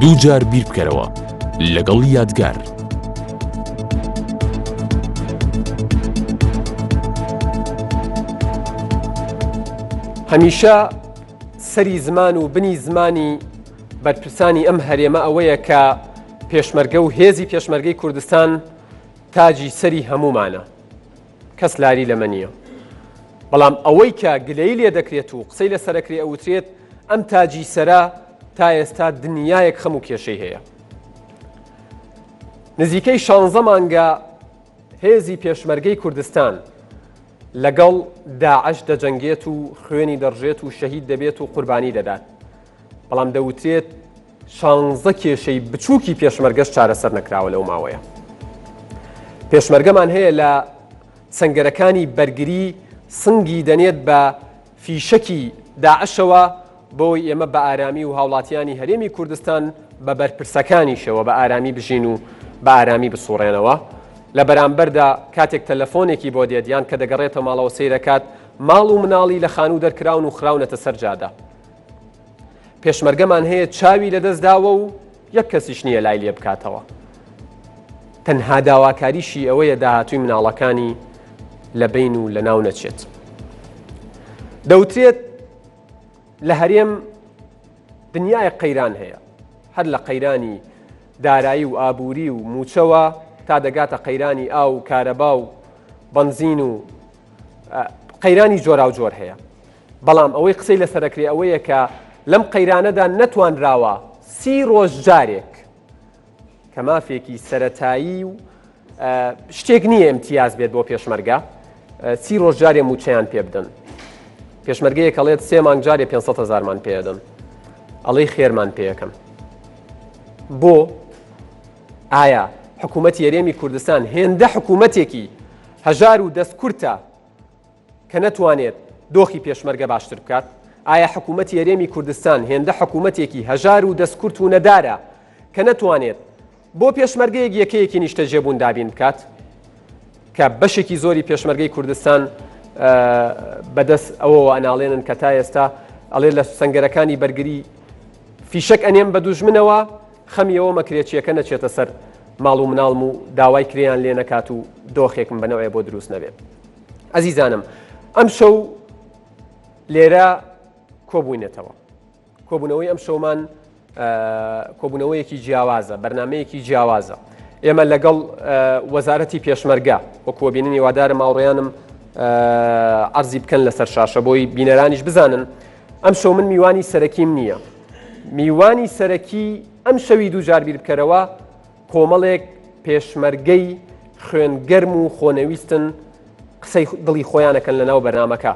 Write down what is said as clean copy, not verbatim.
دووجار بیر بکەرەوە لەگەڵ یادگار. هەمیشە سەری زمان و بنی زمانی بەرپرسانی ئەم هەرێمە ئەوەیە کە پێشمەرگە و هێزی پێشمەرگەی کوردستان تاجی سەری هەمومانە کەس لاری لەمە نییە. بەڵام ئەوەی کە گلەیی لێ دەکرێت و قسەی لەسەرەکرێ ئەوترێت ئەم تاجی سەرە تا ئێستا دنیایەک خەم و کێشەی هەیە. نزیکەی شانزە مانگە هێزی پێشمەرگەی کوردستان لەگەڵ داعش دەجەنگێت و خوێنی دەڕژێت و شەهید دەبێت و قوربانی دەدات. بەڵام دەوترێت شانزە کێشەی بچووکی پێشمەرگەش چارەسەر نەکراوە لەو ماوەیە. پێشمەرگەمان هەیە لە سەنگەرەکانی بەرگری سنگی دەنێت بە فیشەکی داعشەوە بۆی ئێمە بە ئارامی و هاوڵاتیانی هەرێمی کوردستان بە بەرپرسەکانیشەوە بە ئارامی بژین و بە ئارامی بسوڕێنەوە. لە بەرامبەردا کاتێک تەلەفۆنێکی بۆ دێت یان کە دەگەڕێتە ماڵەوە سەیرەکات ماڵ و مناڵی لە خانوو دەرکراون و خراونەتە سەر جادە. پێشمەرگەمان هەیە چاوی لەدەست داوە و یەک کەسیش نییە لای لێ بکاتەوە. تەنها داواکاریشی ئەوەیە داهاتووی مناڵەکانی لە بین و لە ناو نەچێت. دەوترێت لە هەرێم دنیای قەیران هەیە هەر لە قەیرانی دارایی و ئابووری و موچەوە تا دەگاتە قەیرانی ئاو و کارەبا و بەنزین و قەیرانی جۆراوجۆر هەیە بەڵام ئەوەی قسەی لەسەر دەکرێ ئەوەیە کە لەم قەیرانەدا نەتوانراوە سی ڕۆژ جارێک کە مافێکی سەتایی و شتێک نییە امتیاز بێت بۆ پێشمەرگە سی ڕۆژ جارێ موچەیان پێ بدەن پێشمەرگەیەک ئەڵێت سێ مانگ جارێ 500 هزارمان پێدەن ئەڵێی خێرمان پێەکەم بۆ ئایا حکوومەتی هەرێمی کوردستان هێندە حکوومەتێکی هەژار و دەست کورتە کە نەتوانێت دۆخی پێشمەرگە باشتر بکات؟ ئایا حکوومەتی هەرێمی کوردستان هێندە حکوومەتێکی هەژار و دەستکورت و نەدارە کە نەتوانێت بۆ پێشمەرگەیەک یەکەیەکی نیشتەجێبوون دابین بکات؟ کە بەشێکی زۆری پێشمەرگەی کوردستان بەدەست ئەوەوە ئەناڵێنن کە تا ئێستا ئەڵێ لە سەنگەرەکانی بەرگری فیشەک ئەنێم بە دوژمنەوە خەمی ئەوە مەکرێ چیەکە نەچێتە سەر ماڵ و مناڵم و داوای کرێیان لێ نەکات و دۆخێکم بە نەوەیە بۆ دروست نەبێت. ئەزیزانم ئەم شەو لێرە کۆبووینەتەوە کۆبوونەوەی ئەم شەومان کۆبوونەوەیەکی جیاوازە بەرنمەیەکی جیاوازە ئێمە لەگەڵ وەزارەتی پێشمەرگە وەکووە بینن هیوادارم هاوڕێیانم عەرزی بکەن لەسەر شاشە بۆی بینەرانیش بزانن ئەم شەو من میوانی سەرەکیم نییە میوانی سەرەکی ئەم شەوی دووجار بیر بکەرەوە کۆمەڵێک پێشمەرگەی خوێن گەرم و خۆنەویستن قسەی دڵی خۆیانەکەن لەناو بەرنامەکە.